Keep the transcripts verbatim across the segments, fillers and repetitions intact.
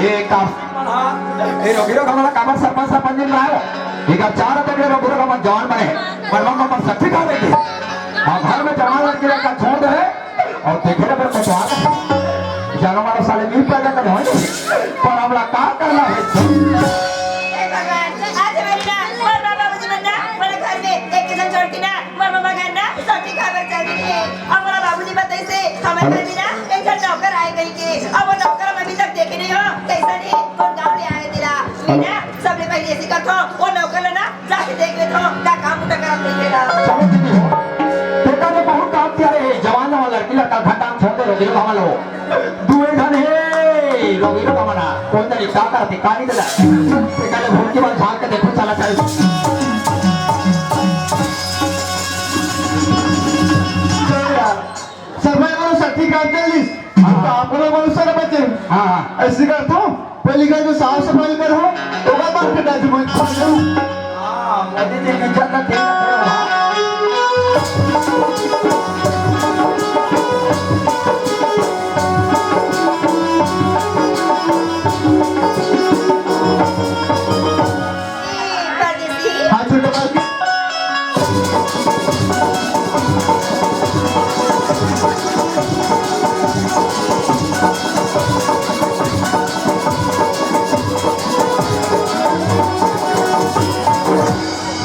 ए, का-, ए, रोगी रोग हमन ला काबर सरपंच, सरपंच जी बनायो? एकर चार तक ले रोगी रोग हमन जवान बने। पर मम्मा पर सच्ची का बेटी। हाँ, घर में जवान लड़की लड़का छोड़ दे अउ देखे ना फिर कोतवाल। जानो मानो साले मिल पैदा कर होय। पर हमला का करना हे? हे भगवान, आज मेरी ना, मोर बाबा जी मन ना, मोर घर में एक किसान छोड़ के ना, मोर मम्मा घर ना, सब्जी खाए बर चल दिए। अब मोर बाबूजी बताइस हे, हमर घर में ना, एक झन नौकर आए कहिके। अब वो नौकर हम अभी तक देखे नहीं हो, कइसन हे, कोन गाँव ले आए तेला। मैं ना, सबले पहले ऐसे करथो, वो नौकर ला ना, जाके देख लेथो, का काम उठा कर आप देखे ना। चलो दीदी हो, बेटा ने बहुत काम किया रे, जवान जवान लड़की लड़का घर काम छोड़ दे, रोगी रोग हमन ला। दुए झन हे, रोगी रोग हमन ला। कोन तरी का करथे, का नहीं देला। बेटा ने भूल के बाद झाड़ के देखो, चला चल। सरपंच वाला सट्टी काट के लिस। हाँ। तो आप लोग वाला सारा बचे। हाँ, हाँ। ऐसी कर तो, पहली का जो साफ सफाई करो, तो का बात करना जी, मैं खा जाऊँ। हाँ, मोदी जी की जन्नत है। परदेसी। हाँ, छोटे मालकिन।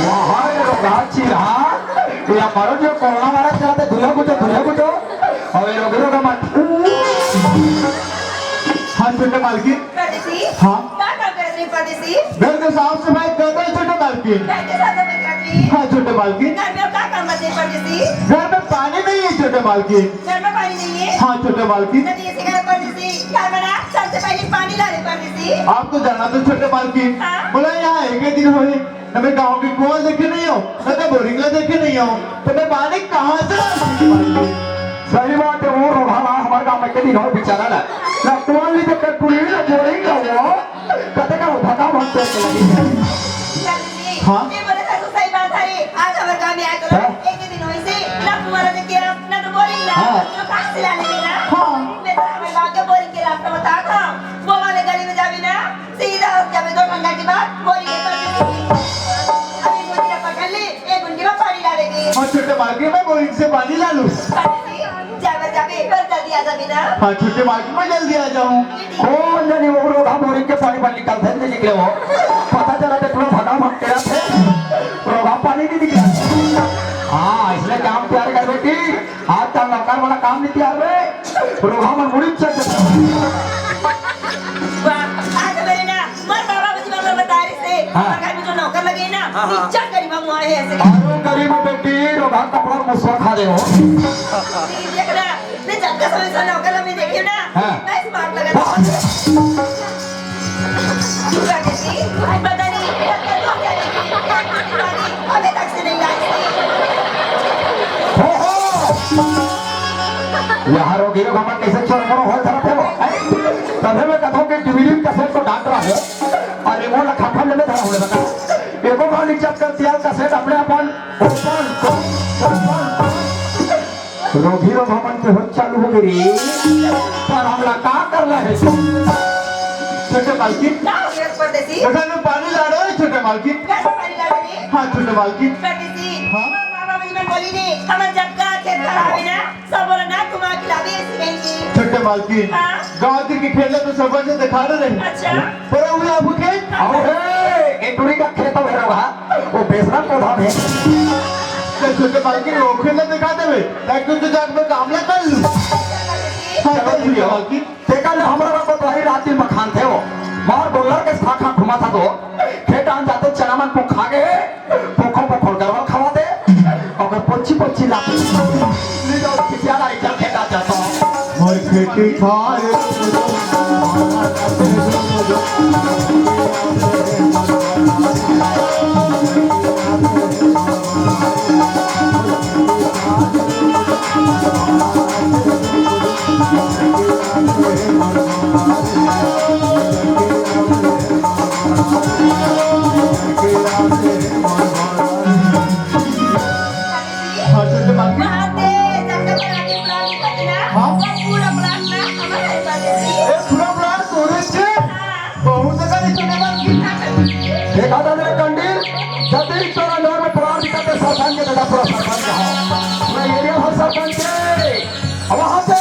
वाह रे, रांची, हाँ। ये हमारो जो कोरोना वायरस चला था, दुल्हा कुचो, दुल्हा कुचो। अउ ये रोगी रोग हमन। हाँ, छोटे मालकिन। परदेसी? हाँ। का काम करत रही परदेसी? घर के साफ सफाई करत रही, छोटे मालकिन। घर के साफ सफाई करत रही? हाँ, छोटे मालकिन। घर में का काम करत रही परदेसी? घर में पानी नहीं है, छोटे मालकिन। घर में पानी नहीं है? हाँ, छोटे मालकिन। नदी से घर परदेसी, घर में ना, सबसे पहले पानी ला रे परदेसी। आप तो जाना तो छोटे मालकिन। हाँ। बोला यहाँ एक ही दिन होए। ना मैं गाँव के कुआं देखे नहीं हो, ना तो बोरिंग ला देखे नहीं हो, तो मैं पानी कहाँ से लाऊं? सही बात है, वो रोगहा ला हमारे गाँव में के दिन हो बेचारा ला, ना कुआं ली देखे, कुली ना बोरिंग ना वो, कते का वो भका भक पेट लगी। हाँ? ये बोले था तो सही बात है, आज हमारे गाँव में आए तो हाँ? एक ही दिन होइसे, ना कुआं ला देखे, ना तो बोरिंग ला, हाँ। तो कहाँ से लाने देना? हाँ। मैं तो हमारे गाँव के बोरिंग के रास्ता बता था, वो वाले गली में जाबे ना, सीधा जब तो ठंडा के बाद बोरिंग के पानी। अभी मुझे पकड़ ले, एक घंटे में पानी ला देगी। हाँ, छोटे मालकिन, मैं बोरिंग से पानी ला लूँ। जाबे, जाबे, पर जल्दी आ जाबे ना। हाँ, छोटे मालकिन, मैं जल्दी आ जाऊँ। कौन जानी वो रोगहा बोरिंग के पानी पर निकलथे, नहीं निकले वो। पता चला तो पूरा भगा भग के रखे। रोगहा पानी नहीं निकला। हाँ, इसलिए काम तैयार कर बेटी। आज तक नौकर वाला काम नहीं किया रे। रोगहा मन मुड़ी चल चल। वाह, आज मेरे ना, मोर बाबा मुझे बाबा बता रहे से, हाँ। हमारे घर में जो नौकर लगे ना, हाँ, हाँ। इज्जत गरीबा मुआ है ऐसे। अरे गरीब बेटी, रोगहा कपड़ा मुसवा खा दे हो। ये देख ना, मैं जब का समय से नौकर में देखी ना, हाँ। मैं स्मार्ट लगा था। वाह। पता नहीं, अभी तक से नहीं लाई। हो, हो। यहाँ रोगी लोग हमन कैसे चोर मोरो होल धरत हे वो। तभे मैं कथों के डीवीडी कैसेट को डांट रहा है। अरे वो लखा फल में धरा हुआ बता। एको बार इज्जत कर दिया कैसेट अपने अपन। Open, open, open. रोगी रोग हमन के होत चालू हो गई रे। पर हमला का करना है? छोटे मालकिन। का हो गया परदेसी? बेटा, मैं पानी ला रहा हूँ, छोटे मालकिन। कैसे पानी ला रहे हैं? हाँ, छोटे मालकिन। परदेसी। हाँ? बाबा जी मन बोली ने, हमर जब का खेत खराब है ना, सब बोला ना, तुम आके लावे ऐसी बहन की। छोटे मालकिन। हाँ? गाँव के खेत तो सब से दिखा रहे हैं। अच्छा। पर वो आपको खेत? अहो, हे, ए टुरी का खेत है रहा। वो बेसरा पौधा में। तो छोटे मालकिन रोखे ना दिखा देवे, ताकि तू जाके मैं काम ना कर लूं। हाँ, चलो, चल, ठीक है। मालकिन। तेकर ले हमरा रखो तो हरी रात दिन मखान थे वो। मार गोल्लर के खा खा घुमा था तो। खेत आन जाते चना मन को खा गए, पोखो पोखो गरवा खवा दे, और पोची पोची ला। ले जाओ, किसिया लाई, चल खेत आ जाता हूँ। मोर खेती खाए। हाँ, छोटे मालकिन। वहाँ पे जब तक बना के प्लान नहीं करते ना, हाँ। वो पूरा प्लान ना हमारा है, परदेसी। ए, पूरा प्लान तोरे से? हाँ। देखा था मेरा कंडील, जल्दी तोरा नौर में परार दिखा के सरपंच के दादा, पूरा सरपंच है। पूरा एरिया भर सरपंच है। अब वहां से,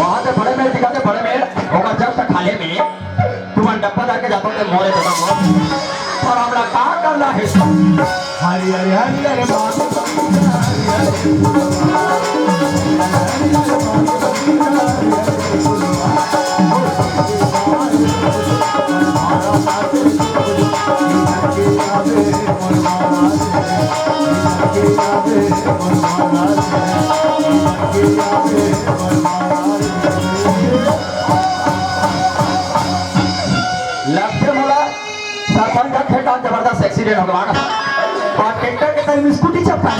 वहां से बड़े मेड़ दिखा दे, बड़े मेड़, ओकर जब तक खाले में, तुमन डब्बा डाल के जाता हूँ, मोरे दादा मोर। पर हमरा का करना है? हरी हरी हरी हरी बात। लगथे मोला सरपंच का खेत में जबरदस्त एक्सीडेंट हो गया। और ट्रैक्टर के टाइम स्कूटी चपका,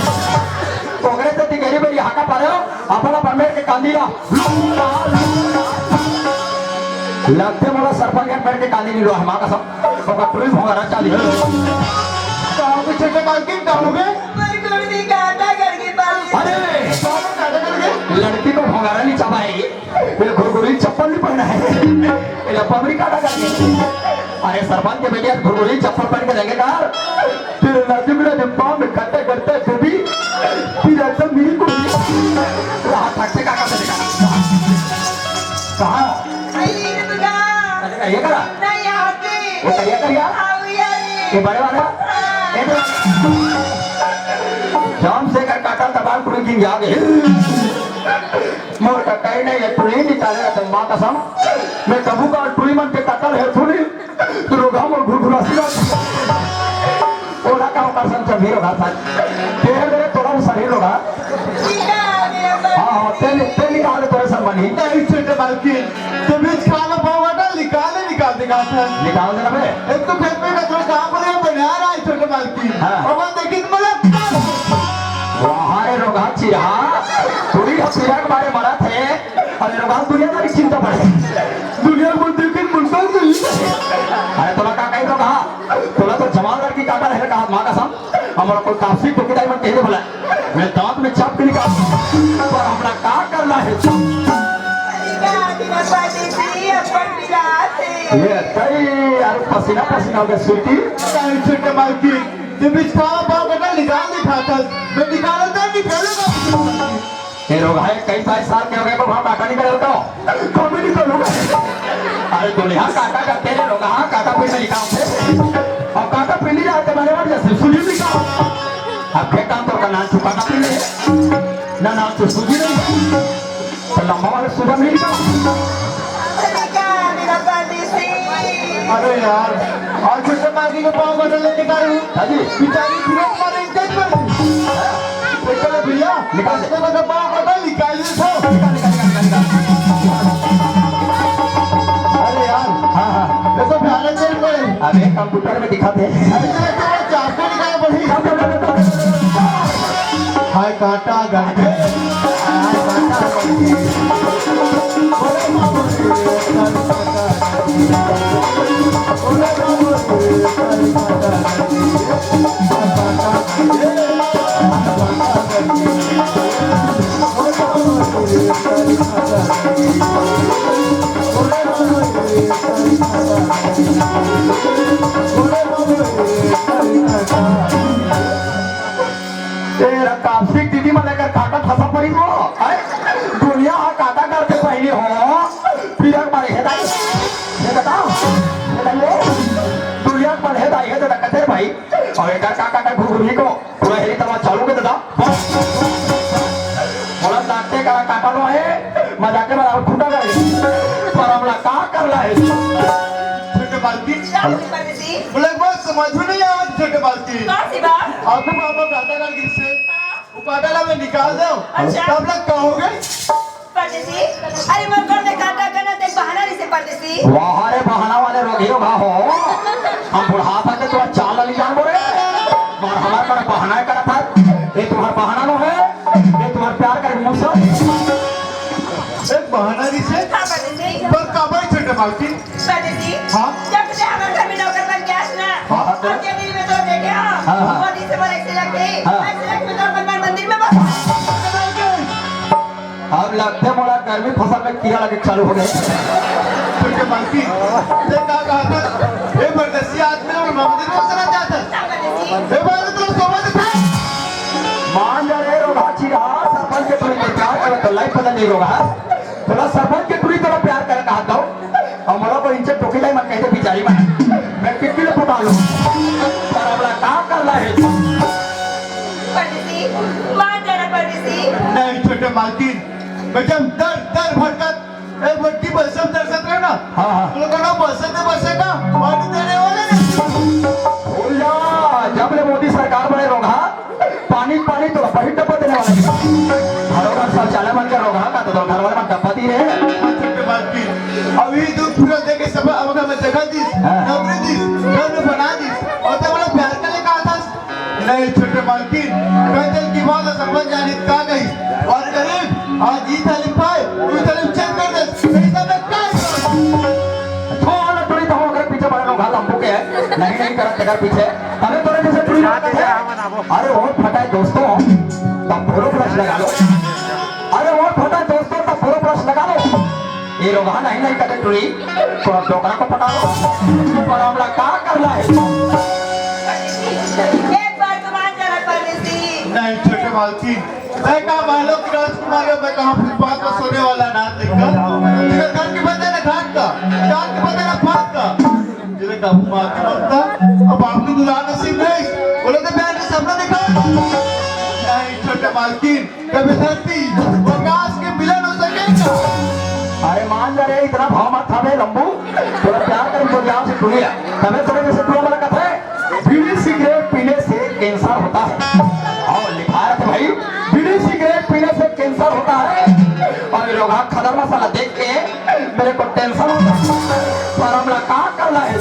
ओकरे से तिगरी बेरी हाका पारे हो, अपन अपन मेड़ के कांदी ला। लगथे मोला सरपंच के मेड़ के कांदी नहीं लो, हमारा कसम। ओकर टुरी भोंगारा चाली। कहाँ पे छोटे मालकिन, कहाँ पे? अरे, लड़की को भोंगारा नहीं चबाई, ये घुरघुरी चप्पल नहीं पहना है, ये पगड़ी काटा करके। अरे, सरपंच के बेटिया घुरघुरी चप्पल पहन के जाएंगे कार, तेरे नाजुक ना जब पाँव में करते करते बेबी, फिर ऐसा मेरी को रहा थकते का करते देखा। कहाँ? अरे, ये तो जा। अरे, ये करा? नहीं, यहाँ के। वो करिया करिया? हाँ, भैया जी। ये बड़े वाला? हाँ। ये तो जाम से कर काटा दबाल पूरे दिन जागे। मोर का कहीं नहीं है, टुरी निकाले तो माँ कसम। मैं कबू का टुरी मन के कतल है, सुनी। तू रोगा मोर घुघुरा सिरा। ओला का ओकर संग चल, हीरो घाट साथ। तेरे मेरे तोरा वो शरीर रोगा। हाँ, हाँ, तेरे, तेरे निकाल तोरे संग बनी। नहीं, छोटे मालकिन, तो बीच खाना पावा ना, निकाले, निकाल दे, कहाँ था? निकाल देना बे। एक तो खेत में कचरा कहाँ पर है, बना रहा है, छोटे मालकिन। हाँ। और वो देखी तो बोला, वाह रे रोगा चिरहा, पूरी हसीरा के बारे मरा थे। अरे रोगा, दुनियादारी चिंता पड़े। दुनिया को देख के मुल्तान नहीं। अरे तोला का कही रोगा? तोला तो जवान लड़की का कर है कहा, माँ कसम। हमरा कोई काफी ठोकेदारी मन कह दे बोला। मैं दांत में चाप के निकाल। पर हमरा का करना है? अरे का बिना परदेसी अपन बिना थे। ये कई यार पसीना पसीना हो गया स्वीटी। नहीं छोटे मालकिन, ये बिछावा पाव कटा निकाल दिखाता। मैं निकालता नहीं, पहले बात। ये रोग है, कई बाईस साल के हो गए, तो वहाँ काका नहीं करता। कभी नहीं करूँगा। अरे दुनिया काका का तेरे रोग, हाँ, काका कोई नहीं काम से। और काका पीली जाते मैंने बार जैसे सुनी भी काम। अब खेता तो का नाम चुका ना पीले। ना नाम तो सूझी नहीं। तो लंबा वाले सुबह नहीं निकाल। अरे यार, आज छोटे मांगी के पाँव बदल लेने का हूँ। हाँ जी। बेचारी फिर हमारे इज्जत पर। बेटा भैया, निकाल दे। छोटे का पाँव बदल निकाल दे तो। निकाल, निकाल, निकाल, निकाल, निकाल। अरे यार, हाँ, हाँ। ये तो भयानक चल रहा है। अबे कंप्यूटर में दिखा दे। अरे तो चाकू निकाल पड़ी। हाय काटा गंडे। तेरा कापसिक दीदी मन लेकर काका फंसा पड़ी वो, हैं? दुनिया हा काका करके पहले हो, फिर एक बार हे दाई, ये बताओ, ये बताइए, दुनिया पर हे दाई, हे दादा, कते भाई, और एक काका का घुघुरी को, पूरा हेरी तमा चालू के दादा, बस। मोला लागथे करा काटा लो हे, मजाक के बराबर खूंटा करे। पर हमला का करना हे? छोटे बालकी। का होइस परदेसी? बोले, एक बात समझ में नहीं आवत, छोटे बालकी। का सी बात? आपको पापा काटा कर गिर से। हाँ। वो काटा ला मैं निकाल दो। अच्छा। तब लग का हो गए? परदेसी, अरे मोर कर दे काटा करना ते बहाना नहीं से परदेसी। वाह रे बहाना वाले रोगी रोगा हो। हम बुढ़ापा के तुम्हारा चाल नहीं जान बोले। और हमारे पर बहाना है करा था। ये तुम्हारा बहाना नो है। ये तुम्हारा प्यार का मुसर। एक बहाना नहीं से। हाँ, परदेसी। पर काबा ही छोटे मालकिन। परदेसी। हाँ। जब से हमारे घर में नौकर बन के आस ना। हाँ, हाँ, तो। आपके दिल में तो देखे हो। हाँ, हाँ। वो दिल से बोले, "सिलक गई।" हाँ। मैं सिलक में तो अपन मन मंदिर में बस। अब लगथे मोला गर्मी फसल में कीड़ा लगे चालू हो गए। छोटे मालकिन, ये का कहा था? ये परदेसी आदमी ने मंदिर में सना जाता। ए भाई, तो सोबत था। मान जा रे रोगहा चिरहा, सरपंच के टुरी के प्यार करत तो लाइफ बदल नहीं रोगहा। तोला सरपंच के टुरी तोला प्यार करे कहा दो। और मोला को इंचे टोकी लाई मत कहते बिचारी मन। मैं कितनी ले पटा लूं। पर अब ला का कर ला है? परदेसी, मान जा रे परदेसी। नहीं छोटे मालकिन, मैं जब दर दर भटकत ए बट्टी बसम तरसत रहे ना। हाँ, हाँ। तो लोगों ना बसते बसे का पानी देने वाले नहीं। भूल जा, जब ले मोदी सरकार बने रोगहा, पानी पानी तो वही डब्बा देने वाला है। घरों का शौचालय बन के रोगहा का तो घर वाले में डब्बा दी रहे। छोटे बात की, अभी तो पूरा देखे सब अब घर में जगह दी, हाँ। नौकरी दी, घर में बना दी, और तब बोला प्यार का लेकर आता। नहीं छोटे मालकिन, पैदल की बात सरपंच जानित का गई। और गरीब, आज ई तालीम पाए, तू तालीम चेंज कर दे, नहीं तो मैं काय करूं? थोड़ा टुरी तो अगर पीछे बड़ा लोग हाल हमको के है, नहीं, नहीं करत तेकर पीछे। अरे तोरे जैसे टुरी बात है। अरे और फटाए दोस्तों, तब बोलो फ्लैश लगा लो। अरे और फटाए दोस्तों, तब बोलो फ्लैश लगा लो। ये लोग हाँ नहीं, नहीं करते टुरी, तो अब डोकरा को पटा लो। पर हमला का करना है? एक बार तो मान जाना परदेसी। नहीं छोटे मालकिन, मैं कहा मालूम कि राजकुमार है, मैं कहा फुटपाथ पर सोने वाला ना देखा। तेरे घर के बंदे ना घाट का, घाट के बंदे ना पात का। तेरे का मालकिन होता, अब आपकी दुल्हन नसीब नहीं। बोले तो मैं सपना देखा। नहीं छोटे मालकिन, कभी धरती आकाश के मिलन हो सकेगा। अरे मान जा रे, इतना भाव मत खा बे लंबू। थोड़ा प्यार कर, तो यहाँ से सुनिए। तबे तोरे जैसे टुरा वाला कथा है, बीड़ी सिगरेट पीने से कैंसर होता है। और लिखा है भाई, बीड़ी सिगरेट पीने से कैंसर होता है। और ये लोग हाथ खदर मसाला देख के मेरे को टेंशन होता है। पर हमला का करना है?